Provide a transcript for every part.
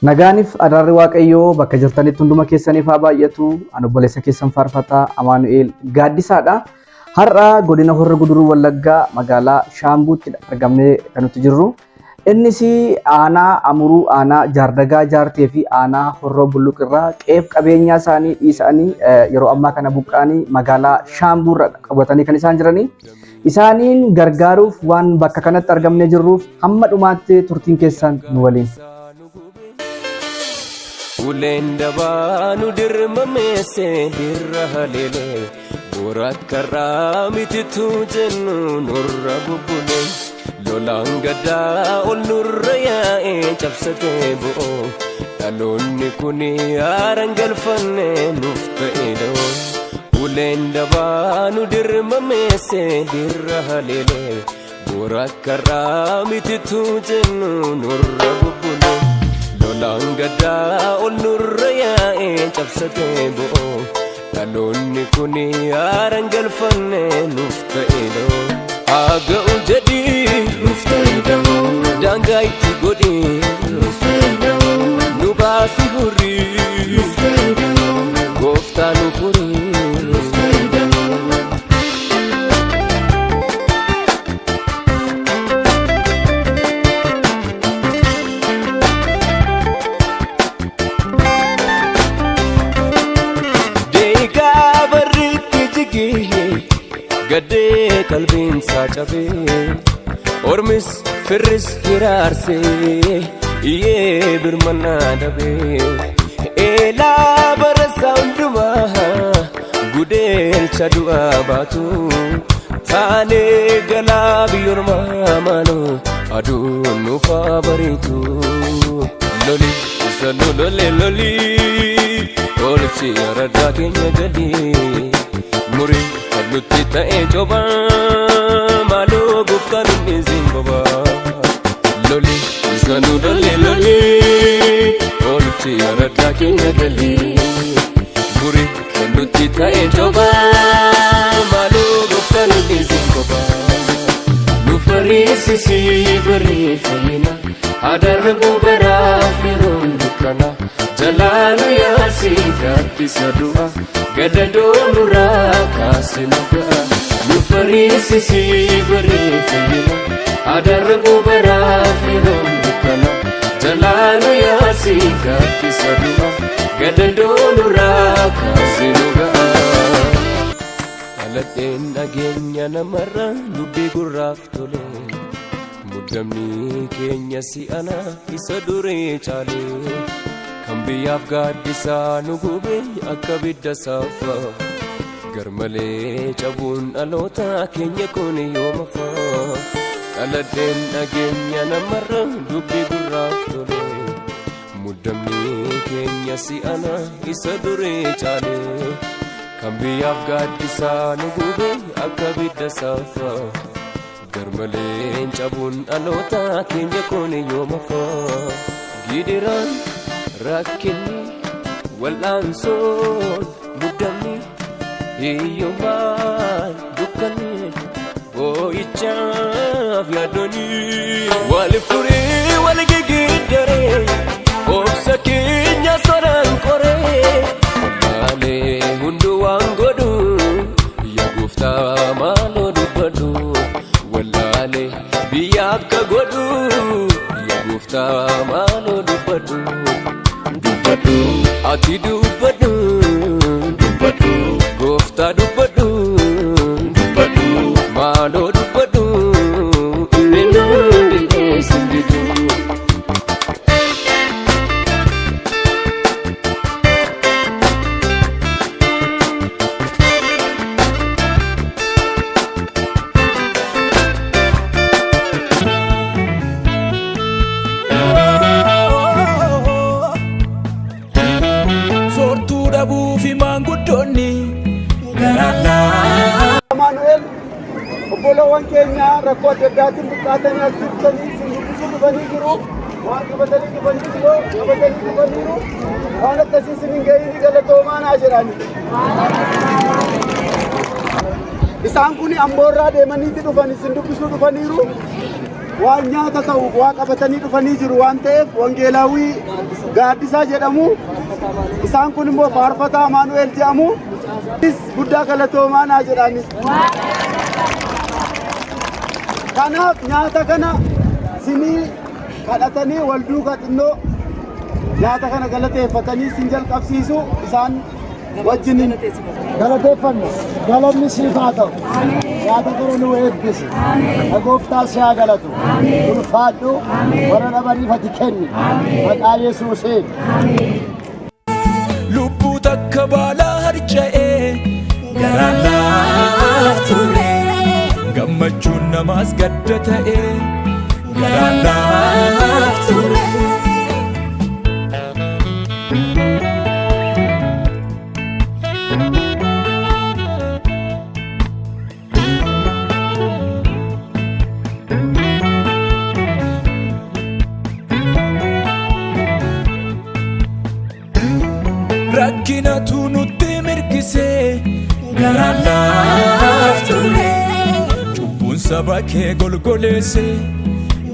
Nagaaniif araarri Waaqayyoo bakka jirtanitti hunduma keessaniif haa baay'atu. Ani obboleessa keessan faarfataa Amaanu'eel Gaaddisaadha. Har'a godina Horra Guduruu Wallaggaa magaalaa Shaambuutti argamnee kan nuti jirru. Innis aanaa Amuruu, aanaa Jaardagaa Jaartee fi aanaa Horroo Bulluq irraa qe'eef qabeenyaa isaanii dhiisanii yeroo ammaa kana buqqa'anii magaalaa Shaambuurra qabatanii kan isaan jiranii. Isaaniin gargaaruuf waan bakka kanatti argamnee jirruuf hamma dhumaatti turtiin keessan nu waliin. Uleen dabaa nu dirmameesse dirra haleele boora karraa mititu jennu nurra bubbule lolaan gaddaa ol nurra yaa'e cabsatee bo'o dhaloonni kun haaraan galfanne nuuf ta'e da'oo. Uleen dabaa nu dirmameesse dirra haleele boora karraa mititu jennu nurra bubbule lolaan gaddaa ol nurra yaa'e cabsatee bo'o dhaloonni kun haaraan galfanne nuuf ta'e da'oo. Haa ga'u jedhii nuuf ta'e da'oo daangaa itti godhii nuuf ta'e da'oo nu baasi hurrii nuuf ta'e da'oo gooftaa nu furii nuuf ta'e da'oo. Deegaa barriitti jigee gaddee qalbiinsaa cabee ormis firris hiraarsee iyyee birmannaa dhabee eelaa barasaa hundumaa gudeelcha du'aa baatu taanee galaa biyyoormaa maaloo aduun nuufaa bariitu loli isa nu lole loli oolchi araddaa keenya gadi muri kan nutti ta'e coba maaloo gooftaan inni siin boba loli isa nu lole loli oolchi araddaa keenya gadi muri kan nutti ta'e coba maaloo gooftaan inni siin boba. Nu fariisisii barreeffamina hadarbu baraaf yeroon dukkana jalaa nu yaasii gaaddisa du'a gada doonurraa kaase nu ga'a. Nu fariisisii barreeffamina hadarbu baraaf yeroon dukkana jalaa nu yaasii gaaddisa du'a gada doonurraa kaase nu ga'a. Dhaladheen dhageenya namarra dubbii gurraaf tole muddamni keenya si'ana isa duree caale kan biyyaaf gaaddisaa nu gube akka bidda saafa garmalee cabuun dhaloota keenya kun yoomafa. Dhaladheen dhageenya namarra dubbii gurraaf tole muddamni keenya si'ana isa duree caale kan biyyaaf gaaddisaa nu gube akka bidda saafa garmaleen cabuun dhaloota keenya kun yoomafa. Gidiraan rakkinni wal'aansoon muddamni hiyyummaan dukkanni boo'ichaaf yaaddooni wal furii wal gigiddaree obsa keenya soraan qoree wallaalee hunduu waan godhu yaa gooftaa maaloo dubbadhu wallaalee biyya akka godhu yaa gooftaa maaloo dubbadhu dubbadhu ati dubbadhu dubbadhu gooftaa dubbadhu dubbadhu maaloo dubbadhu inni nu dhiyeessin didu. Soortuu dhabuu fi maanguddoonni garaan Amaanu'el obbolowwan keenya rakkoo adda addaatiin buqqaatanii as jirtanii isin dubbisuu dhufanii jiru. Waan qabatanii dhufanii jiru. Qabatanii dhufaniiru. Waan akkasii isin hin ga'iin galatoomaa naa jedhani. Isaan kun amboorraa deemaniiti dhufan isin dubbisuu dhufaniiru. Waan nyaata ta'u waa qabatanii dhufanii jiru waan ta'eef Wangeelaawwii Gaaddisaa jedhamu. Isaan kun immoo Faarfataa Amaanu'eel jedhamu. Guddaa galatoomaa naa jedhaanis. Kanaaf nyaata kana sinii kadhatanii wal duukaa xinnoo nyaata kana galateeffatanii sin jalqabsiisu isaan wajjiniin. Galateeffanna. Galanni siif haa ta'u. Nyaata kana nu eebbisi. Na gooftaa si haa galatu. Ulfaadhu warra dhabaniif ati kenni. Maqaa Yesuusiin. Lubbuu takka baalaa harca'ee garaan laaf ture. Gammachuun namaas gadda ta'ee garaan laaf ture. Rakkinatu nutti mirkisee garaan laaf ture. Cubbuun saba kee golgoleesse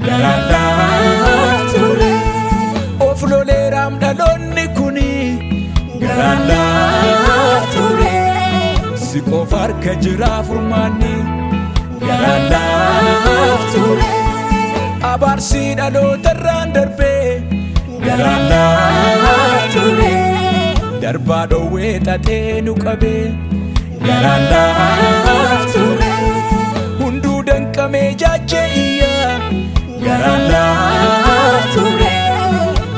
garaan laaf ture. Of loleeraam dhaloonni kuni garaan laaf ture. Si qofa harka jira furmaanni garaan laaf ture. Abaarsi dhaloota irraan darbee garaan laaf ture. Darbaa dhoowwee xaxee nu qabee garaan laaf ture. Hunduu danqamee jaajjee iyyaa garaan laaf ture.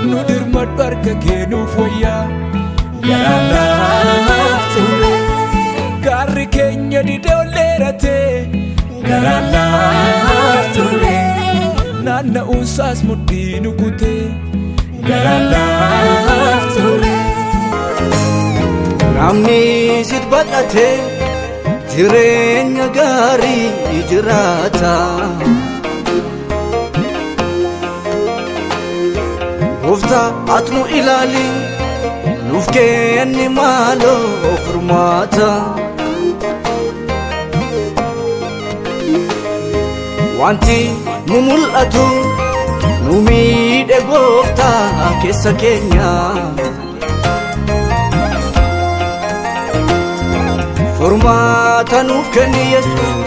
Nu dirmadhu harka kee nuuf wayyaa garaan laaf ture. Gaarri keenya didee ol dheeratee garaan laaf ture. Naanna'uunsaas mudhii nu kutee garaan laaf ture. Namni sit baqate jireenya gaarii jiraata. Gooftaa ati nu ilaali nuuf kenni maaloo furmaata. Wanti nu mul'atu nu miidhe gooftaa keessa keenya. Furmaata nuuf kenni Yesuus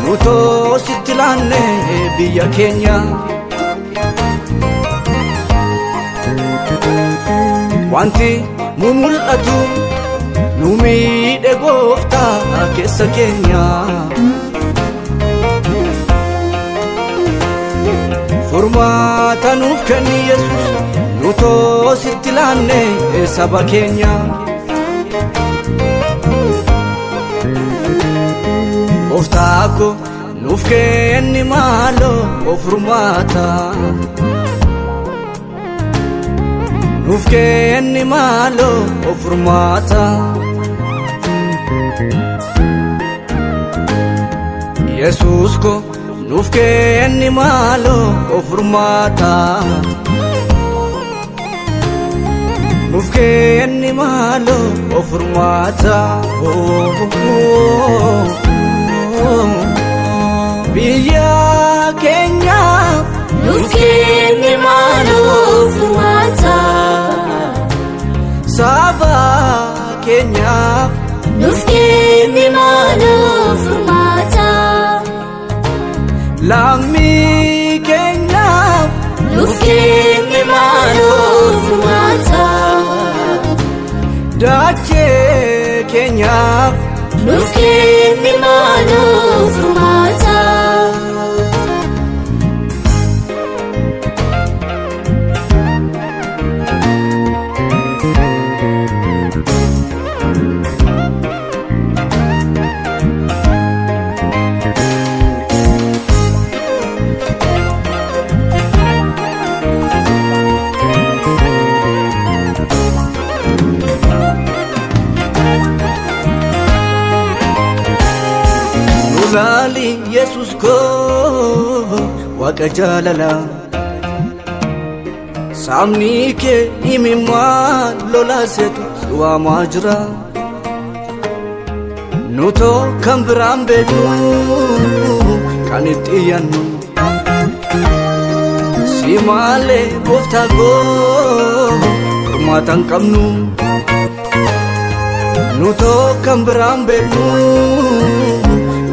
nu toositti laanne biyya keenya. Wanti nu mul'atu nu miidhe gooftaa keessa keenya. Furmaata nuuf kenni Yesuus nu toositti laanne saba keenya. Gooftaa ko nuuf kenni maaloo furmaata. Nuuf kenni maaloo furmaata. Yesuus ko nuuf kenni maaloo furmaata. Nuuf kenni maaloo furmaata. Biyya keenyaaf Nuuf kenni maaloo furmaata. Saba keenyaaf Nuuf kenni maaloo furmaata. Lammii keenyaaf Nuuf kenni maaloo furmaata. Dachee keenyaaf Nuuf kenni maaloo furmaata. Nulaali Yesus koo Waaqa jaalala. Saamni kee imimmaan lolaasetu si waamaa jira. Nutoo kan biraan beeknu kan itti iyyannu. Si malee gooftaa koo furmaata hin qabnu. Nu tokkan biraan beeknu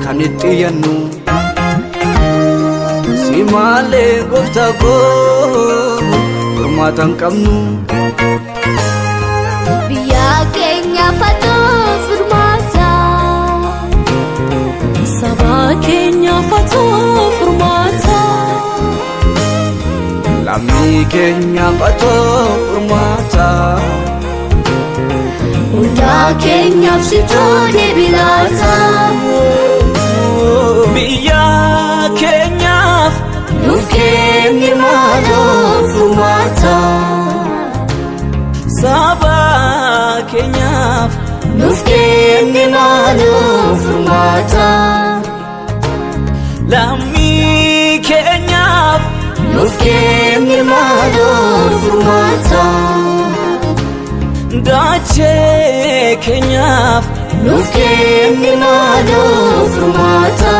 kan itti iyyannu. Si malee gooftaa koo furmaata hin qabnu. Biyya keenyaaf haa furmaata. Saba keenyaaf haa furmaata. Lammii keenyaaf haa furmaata. Hundaa keenyaaf situ deebii laata. Biyya keenyaaf Nuuf kenni maaloo furmaata. Saba keenyaaf Nuuf kenni maaloo furmaata. Lammii keenyaaf Nuuf kenni maaloo furmaata. Dachee keenyaaf Nuuf kenni maaloo furmaata.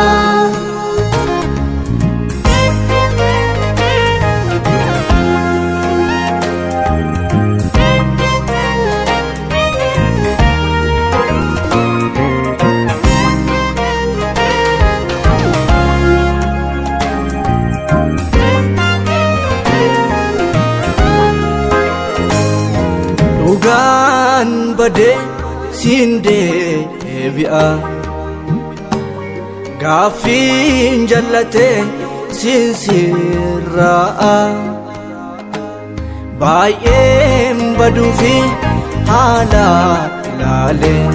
Dhugaan badee siin deebi'a. Gaaffiin jallatee siin sirraa'a. Baay'een baduu fi haala ilaalee.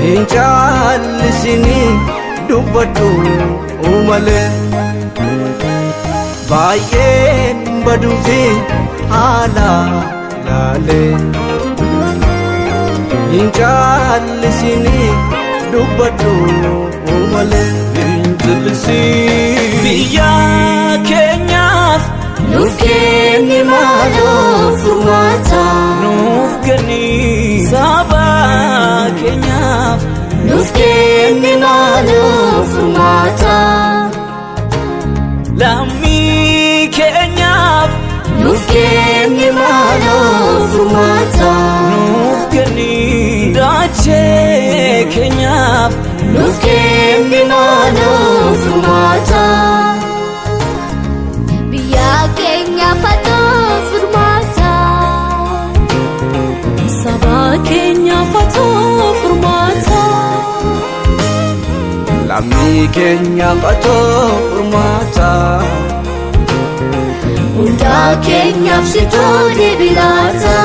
Hin caallisinii dubbadhu malee. Baay'een baduu fi haala ilaalee. Hin caallisinii dubbadhu malee. Hin jallisin. Biyya keenyaaf Nuuf kenni maaloo furmaata. Nuuf kenni saba keenyaaf Nuuf kenni maaloo furmaata. Lammii keenyaaf Nuuf kenni maaloo furmaata. Nuuf kenni dachee keenyaaf Nuuf kenni maaloo furmaata. Biyya keenyaaf haa furmaata. Saba keenyaaf haa furmaata. Lammii keenyaaf haa furmaata. Hundaa keenyaaf situ deebii laata.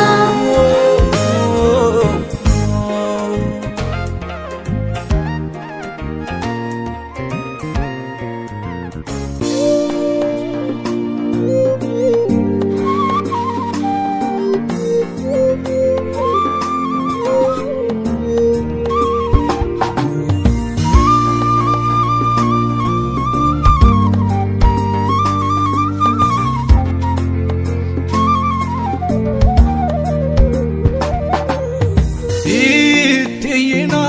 Sitti iyyina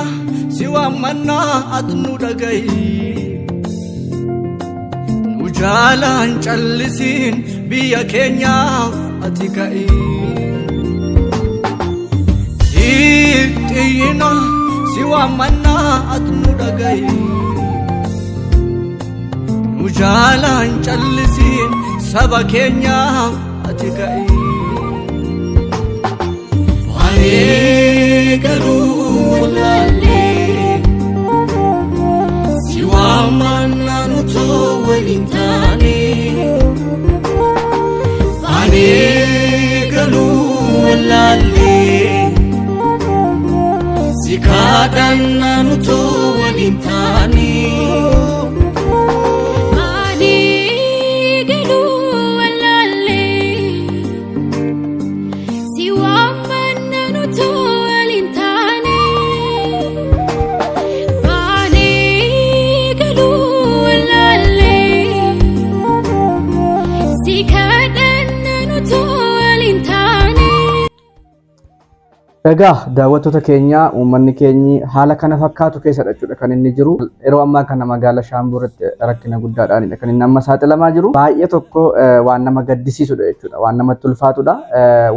si waammannaa ati nu dhagahi. Nu jaalaan callisiin biyya keenyaaf ati ka'i. Sitti iyyina si waammannaa ati nu dhagahi. Nu jaalaan callisiin saba keenyaaf ati ka'i. Baanee garuu wallaallee si waamannaa nutoo waliin taane. Baanee galuu wallaallee si kaadhannaa nutoo waliin taane. Baanee galuu wallaallee si waammanna nutoo waliin taane. Baanee galuu wallaallee si kadhanna nutoo waliin taane. Egaa daawwattoota keenya, uummanni keenyi haala kana fakkaatu keessadha jechuudha kan inni jiru. Yeroo ammaa kana magaala Shaambuu irratti rakkina guddaadhaanidha kan inni amma saaxilamaa jiru. Baay'ee tokko waan nama gaddisiisudha jechuudha. Waan namatti ulfaatudha.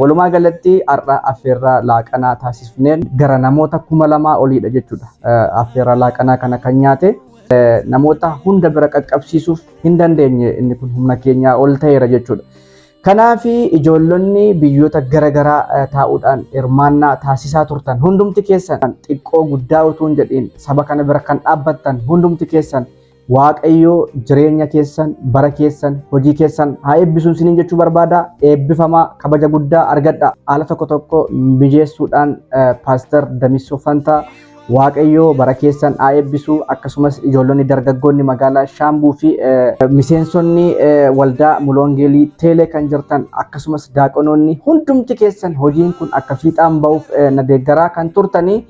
Walumaa galatti har'a affeerraa laaqanaa taasifneen gara namoota 2000 oliidha jechuudha. Affeerraa laaqanaa kana kan nyaate namoota hunda bira qaqqabsiisuuf hin dandeenye, inni kun humna keenyaa ol ta'eera jechuudha. Kanaaf ijoollonni biyyoota garaagaraa taa'uudhaan hirmaannaa taasisaa turtan hundumti keessan, xiqqoo guddaa utuu hin jedhiin, saba kana bira kan dhaabbattan hundumti keessan, Waaqayyoo jireenya keessan, bara keessan, hojii keessan haa eebbisuun isiniin jechuu barbaada. Eebbifamaa, kabaja guddaa argadha. Haala tokko tokko mijeessuudhaan Paaster Damissoo Fantaa, Waaqayyoo bara keessan haa eebbisu. Akkasumas ijoollonni dargaggoonni magaalaa Shaambuu fi miseensonni waldaa Mulwangeelii Teelee kan jirtan, akkasumas daaqonoonni hundumti keessan hojiin kun akka fiixaan ba'uuf na deeggaraa kan turtanii,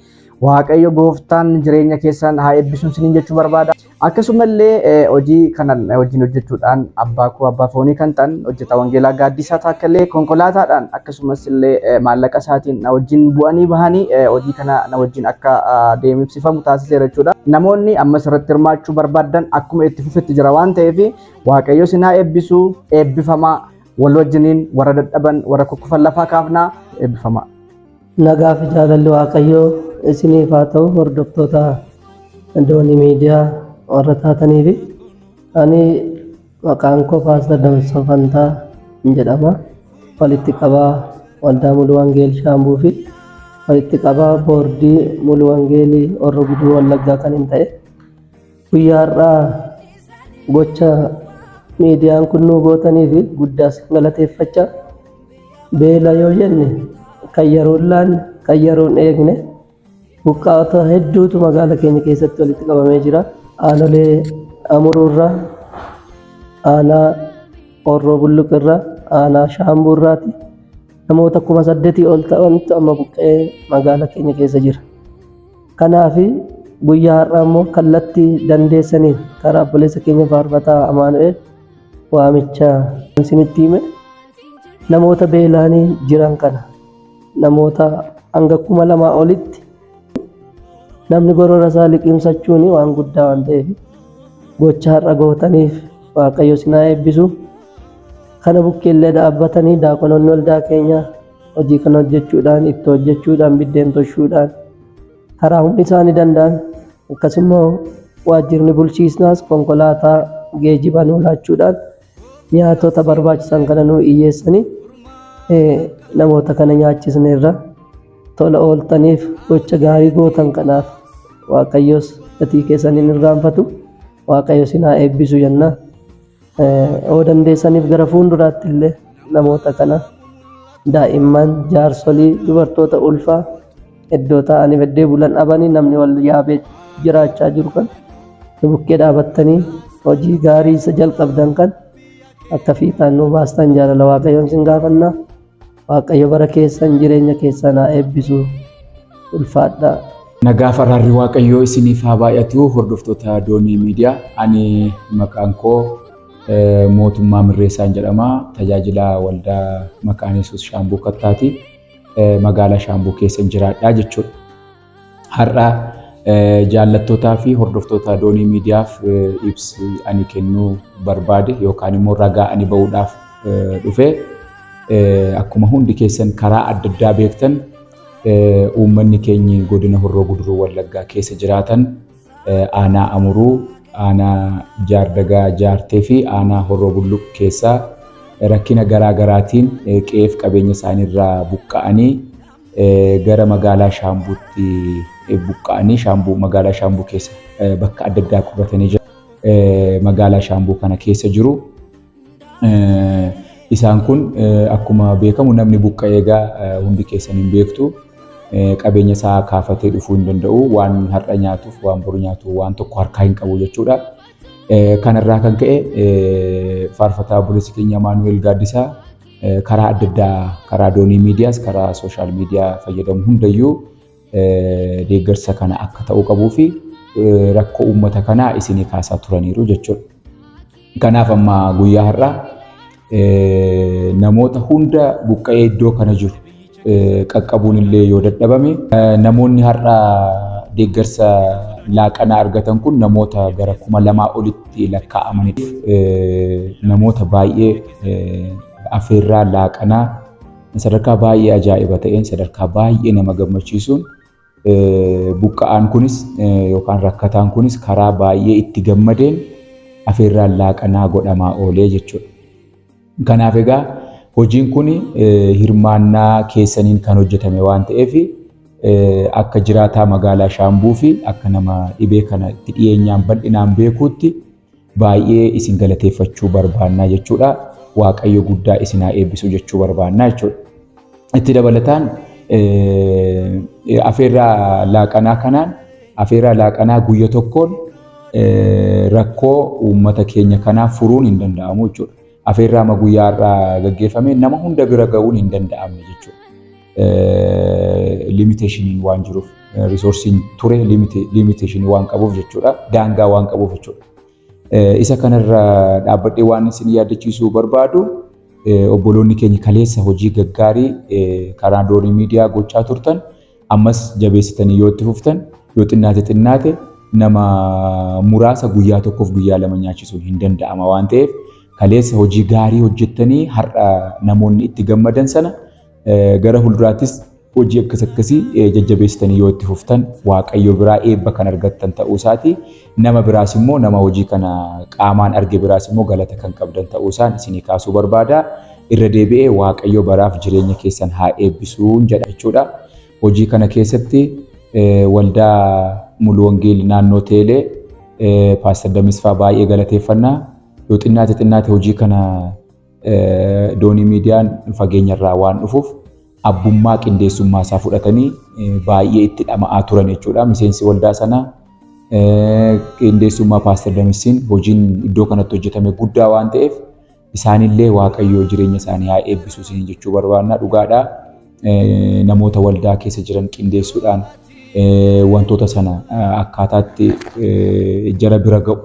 Waaqayyo gooftaan jireenya keessan haa eebbisuun isiniin jechuu barbaada. Akkasumallee hojii kana wajjin hojjechuudhaan abbaa koo, abbaa foonii kan ta'an hojjetaa wangeelaa Gaaddisaa Taakkalee konkolaataadhaan akkasumas illee maallaqa isaatiin na wajjin bu'anii bahanii hojii kana na wajjin akka deemsifamu taasiseera jechuudha. Namoonni ammas irratti hirmaachuu barbaaddan akkuma itti fufetti jira waan ta'eef, Waaqayyo isin haa eebbisu. Eebbifamaa. Wal wajjiniin warra dadhaban, warra kukkufan lafaa kaafnaa. Eebbifamaa. Nagaa fi jaalalli Waaqayyoo isiniif haa ta'u, hordoftoota Doonii Miidiyaa warra taatanii fi ani maqaan koo Paastar Damissoo Fantaa jedhama. Walitti qabaa Waldaa Mulu Wangeel Shaambuu fi walitti qabaa boordii Mulu Wangeelii Horro Guduruu Wallaggaa kan hin ta'e. Guyyaa har'aa gocha miidiyaan kun nuu gootanii fi guddaas galateeffachaa, beela yoo jenne kan yeroon laanne, kan yeroon eegne, buqqaa'ota hedduutu magaala keenya keessatti walitti qabamee jira. Aanolee Amuruurraa, aanaa Horroo Bulluqirraa, aanaa Shaambuurraati namoota 8000 ol ta'antu amma buqqa'ee magaala keenya keessa jira. Kanaaf guyyaa har'aa immoo kallattii dandeessaniin karaa obboleessa keenya faarfataa Amaanu'eel waamicha isinitti hime, namoota beelaanii jiran kana, namoota hanga 2000 olitti, namni gorora isaa liqimsachuun waan guddaa waan ta'eef, gocha har'a gootaniif Waaqayyo isin haa eebbisu. Kana bukkeellee dhaabbatanii daaqonoonni waldaa keenyaa hojii kana hojjechuudhaan, itti hojjechuudhaan, biddeen toshuudhaan karaa humni isaanii danda'an, akkasumas waajjirni bulchiisnaas konkolaataa geejjiba nuu laachuudhaan nyaatota barbaachisan kana nuu dhiyyeessanii namoota kana nyaachisneerra. Tola ooltaniif, gocha gaarii gootan kanaaf Waaqayyos gatii keessan hin irraanfatu. Waaqayyo isin haa eebbisu jenna. Yoo dandeessaniif gara fuulduraatti illee namoota kana, daa'imman, jaarsolii, dubartoota ulfaa iddoo taa'anii baddee bulan dhabanii namni wal yaabee jiraachaa jiru kan nu bukkee dhaabattanii hojii gaarii isa jalqabdan kan akka fiixaan nu baastan jaalala Waaqayyoon isin gaafanna. Waaqayyo bara keessan, jireenya keessan haa eebbisu. Ulfaadhaa. Nagaaf araarri Waaqayyoo isiniif haa baay'atu, hordoftoota Doonii Miidiyaa. Ani maqaan koo Mootummaa Mirreessaan jedhama. Tajaajila waldaa Maqaan Yesuus Shaambuu Kattaati. Magaalaa Shaambuu keessan jiraadha jechuudha. Har'a jaallattootaa fi hordoftoota Doonii Miidiyaaf ibsi ani kennuu barbaade yookaan immoo ragaa ani ba'uudhaaf dhufe, akkuma hundi keessan karaa adda addaa beektan, uummanni keenyi godina Horroo Guduruu Wallaggaa keessa jiraatan aanaa Amuruu, aanaa Jaardagaa Jaartee fi aanaa Horroo Bulluq keessaa rakkina garaa garaatiin qe'eef qabeenya isaaniirraa buqqa'anii gara magaalaa Shaambuutti buqqa'anii Shaambuu, magaalaa Shaambuu keessa bakka adda addaa qubatanii jiru. Magaalaa Shaambuu kana keessa jiru. Isaan kun akkuma beekamu namni buqqa'ee egaa hundi keessan hin beektu. Qabeenya isaa kaafatee dhufuu hin danda'u. Waan har'a nyaatuuf, waan boru nyaatu waan tokko harkaa hin qabu jechuudha. Kanarraa kan ka'e faarfataa obboleessi keenya Amaanu'eel Gaaddisaa karaa adda addaa, karaa Doonii Miidiyaas, karaa sooshaal miidiyaa fayyadamu hundayyuu deeggarsa kana akka ta'uu qabuu fi rakkoo uummata kanaa isinii kaasaa turaniiru jechuudha. Kanaaf amma guyyaa har'aa namoota hunda buqqa'ee iddoo kana jiru, qaqqabuun illee yoo dadhabame namoonni har'a deeggarsa laaqanaa argatan kun namoota gara 2000 olitti lakkaa'amanidha. Namoota baay'ee afeerraa laaqanaa sadarkaa baay'ee ajaa'iba ta'een sadarkaa baay'ee nama gammachiisuun buqqa'aan kunis yookaan rakkataan kunis karaa baay'ee itti gammadeen afeerraan laaqanaa godhamaa oolee jechuudha. Kanaaf egaa hojiin kun hirmaannaa keessaniin kan hojjetame waan ta'eef akka jiraataa magaalaa Shaambuu fi akka nama dhibee kana itti dhiyeenyaan bal'inaan beekuutti baay'ee isin galateeffachuu barbaannaa jechuudha. Waaqayyo guddaa isin haa eebbisu jechuu barbaannaa jechuudha. Itti dabalataan afeerraa laaqanaa kanaan afeerraa laaqanaa guyya tokkoon rakkoo uummata keenya kanaa furuun hin danda'amu jechuudha. Afeerraa amma guyyaa har'aa gaggeeffame nama hunda bira ga'uun hin danda'amne jechuudha. Limiteeshiniin waan jiruuf riisoorsiin ture limiteeshinii waan qabuuf jechuudha. Daangaa waan qabuuf jechuudha. Isa kanarra dhaabbadhee waan isin yaadachiisuu barbaadu obboloonni keenya kaleessa hojii gaggaarii karaa Doonii Miidiyaa gochaa turtan ammas jabeessitanii yoo itti fuftan yoo xinnaate xinnaate nama muraasa guyyaa tokkoof guyyaa lama nyaachisuun hin danda'ama waan ta'eef kaleessa hojii gaarii hojjettanii har'a namoonni itti gammadan sana gara fuulduraattis hojii akkas akkasii jajjabeessitanii yoo itti fuftan Waaqayyo biraa eebba kan argattan ta'uu isaati. Nama biraas immoo nama hojii kana qaamaan arge biraas immoo galata kan qabdan ta'uu isaan isinii kaasuu barbaada. Irra deebi'ee Waaqayyo baraaf jireenya keessan haa eebbisuun jedha jechuudha. Hojii kana keessatti waldaa Mulu Wangeelii naannoo Teelee Paaster Damisfaa baay'ee galateeffanna. Yoo xinnaate xinnaate hojii kana Doonii Miidiyaan fageenyarraa waan dhufuuf abbummaa qindeessummaa isaa fudhatanii baay'ee itti dhama'aa turan jechuudha. Miseensi waldaa sanaa qindeessummaa Paaster Damissiin hojiin iddoo kanatti hojjetame guddaa waan ta'eef isaanillee Waaqayyoo jireenya isaanii haa eebbisu isiniin jechuu barbaanna. Dhugaadha. Namoota waldaa keessa jiran qindeessuudhaan wantoota sana akkaataatti jara bira ga'u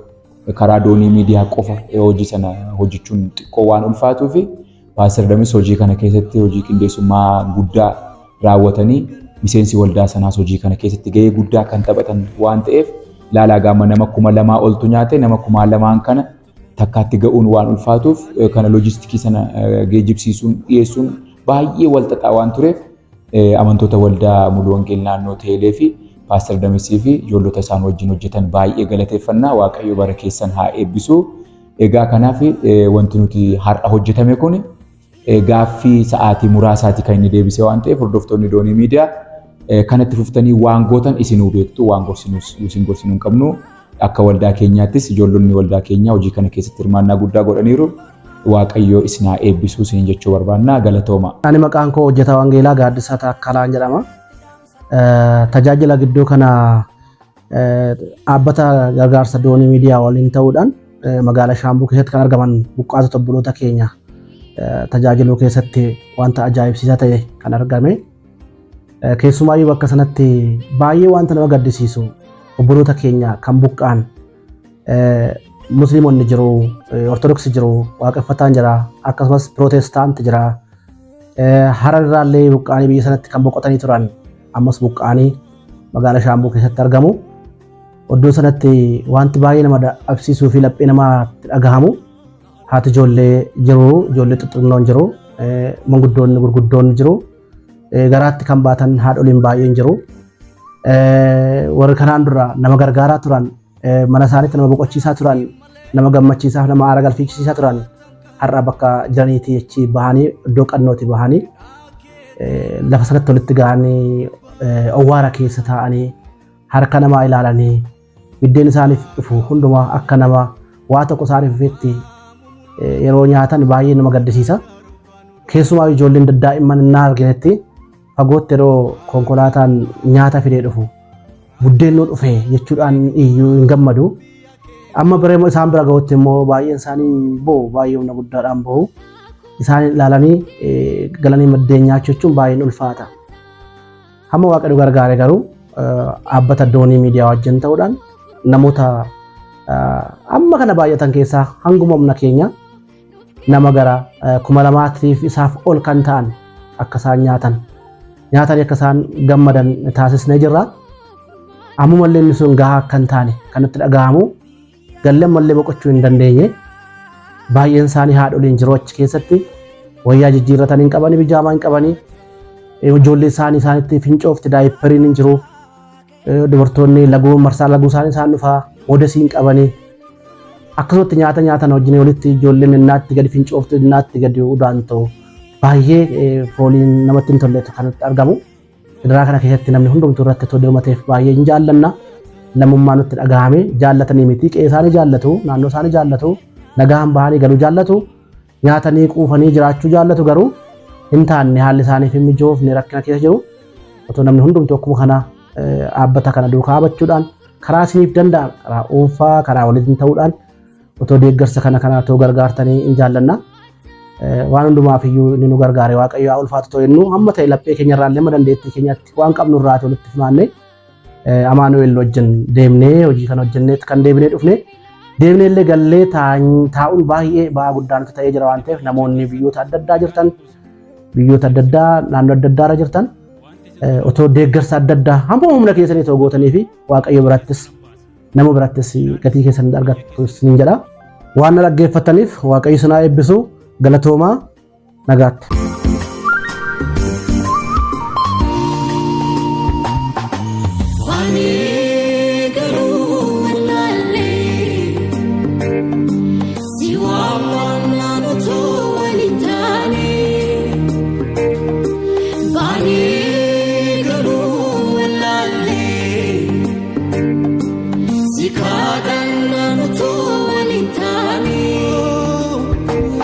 karaa Doonii Miidiyaa qofa hojii sana hojjechuun xiqqoo waan ulfaatuufi Paaster Damis hojii kana keessatti hojii qindeessummaa guddaa raawwatanii miseensi waldaa sanaas hojii kana keessatti gahee guddaa kan taphatan waan ta'eef laalaa gaama nama 2000 oltu nyaate nama 2000 kana takkaatti ga'uun waan ulfaatuuf kana loojistikii sana geejjibsiisuun dhiyeessuun baay'ee wal xaxaa waan tureef amantoota waldaa Mulu Wangeel naannoo Teelee fi Paaster Damisii fi ijoollota isaan wajjin hojjetan baay'ee galateeffannaa. Waaqayyo bara keessan haa eebbisu. Egaa kanaaf wanti nuti har'a hojjetame kun gaaffii sa'aatii muraasaati kan inni deebise waan ta'eef hordoftoonni Doonii Miidiyaa kanatti fuftanii waan gootan isinuu beektu waan gorsinus isin gorsinuu hin qabnu. Akka waldaa keenyaattis ijoollonni waldaa keenyaa hojii kana keessatti hirmaannaa guddaa godhaniiru. Waaqayyo isin haa eebbisu isiniin jechuu barbaanna. Galatooma. Ani maqaan koo hojjetaa Wangeelaa Gaaddisaa Taakkalaan jedhama. Tajaajila gidduu kana dhaabbata gargaarsa Doonii Miidiyaa waliin ta'uudhaan magaalaa Shaambuu keessatti kan argaman buqqaatota obboloota keenya tajaajiluu keessatti wanta ajaa'ibsiisaa ta'e kan argame. Keessumaayyuu bakka sanatti baay'ee wanta nama gaddisiisu obboloota keenya kan buqqa'an musliimonni jiru, ortodoksi jiru, waaqeffataan jira, akkasumas pirootestaanti jira. Harar irraallee buqqa'anii biyya sanatti kan boqotanii turan ammas buqqa'anii magaalaa Shaambuu keessatti argamu. Iddoo sanatti wanti baay'ee nama dhabsiisuu fi laphee namaatti dhagahamu haati ijoollee jiru, ijoollee xixinnoon jiru, manguddoonni gurguddoonni jiru, garaatti kan baatan haadholiin baay'een jiru. Warri kanaan dura nama gargaaraa turan, mana isaaniitti nama boqochiisaa turan, nama gammachiisaa, nama aara galfichisiisaa turan har'a bakka jiraniitii achi bahanii iddoo qannooti bahanii lafa sanatti walitti ga'anii owwaara keessa taa'anii harka namaa ilaalanii biddeen isaaniif dhufu hundumaa akka nama waa tokko isaaniif dhufetti yeroo nyaatan baay'ee nama gaddisiisa. Keessumaa ijoolleen daa'imman innaa arginetti fagootti yeroo konkolaataan nyaata fidee dhufu buddeen nu dhufe jechuudhaan iyyuu hin gammadu. Amma bara isaan bira ga'utti immoo baay'een isaanii bo'u baay'ee humna guddaadhaan bo'u. Isaan ilaalanii galanii maddeen nyaachuu jechuun baay'een ulfaata. Hamma Waaqayyo gargaare garuu dhaabbata Doonii Miidiyaa wajjin ta'uudhaan namoota amma kana baay'atan keessaa hanguma humna keenya nama gara 2000tiif isaaf ol kan ta'an akka isaan nyaatan Nyaatanii akka isaan gammadan taasisnee jirra. Ammumallee inni sun gahaa akka hin taane kan nutti dhaga'amu gallee ammallee boqochuu hin dandeenye. Baay'een isaanii haadholiin jiru achi keessatti wayyaa jijjiirratanii hin qabanii, bijaamaa hin qabanii, ijoollee isaanii isaanitti fincoofti, daayipperiin hin jiru. Dubartoonni laguu marsaa laguu isaanii isaan dhufaa moodesii hin qabanii. Akkasumatti nyaata nyaatan wajjin walitti ijoolleen innaatti gadi fincooftu, innaatti gadi udaantu, baay'ee fooliin namatti hin tolletu kanatti argamu. Gidiraa kana keessatti namni hundumtuu irratti otoo dirmateef baay'ee hin jaallanna. Lammummaa nutti dhagahame jaallatanii miti, qe'ee isaanii jaallatu, naannoo isaanii jaallatu, nagaan bahanii galuu jaallatu, nyaatanii quufanii jiraachuu jaallatu, garuu hin taanne, haalli isaaniif hin mijoofne, rakkina keessa jiru. Otoo namni hundumtuu akkuma kana dhaabbata kana duukaa habachuudhaan karaa isiniif danda'an, karaa dhuunfaa, karaa waliin ta'uudhaan otoo deeggarsa kana otoo gargaartanii hin jaallanna. Waan hundumaaf iyyuu inni nu gargaare Waaqayyo haa ulfaatu ta'u jennu, hamma ta'e laphee keenya irraa illee hamma dandeettii keenyatti waan qabnu irraati walitti funaannee Amaanu'el wajjin deemnee hojii kana hojjennee kan deebinee dhufne. Deebinee illee gallee taa'uun baay'ee ba'aa guddaa nutti ta'ee jira waan ta'eef, namoonni biyyoota adda addaa jirtan, biyyoota adda addaa, naannoo adda addaarra jirtan, otoo deeggarsa adda addaa hamma humna keessanii otoo gootanii fi Waaqayyo birattis nama birattis gatii keessan argattu isiniin jedha. Waan na dhaggeeffataniif Waaqayyo isin haa eebbisu. Galatoomaa, nagaatti. Ani garuu wallaallee si waamannaan utuu waliin taane baanee.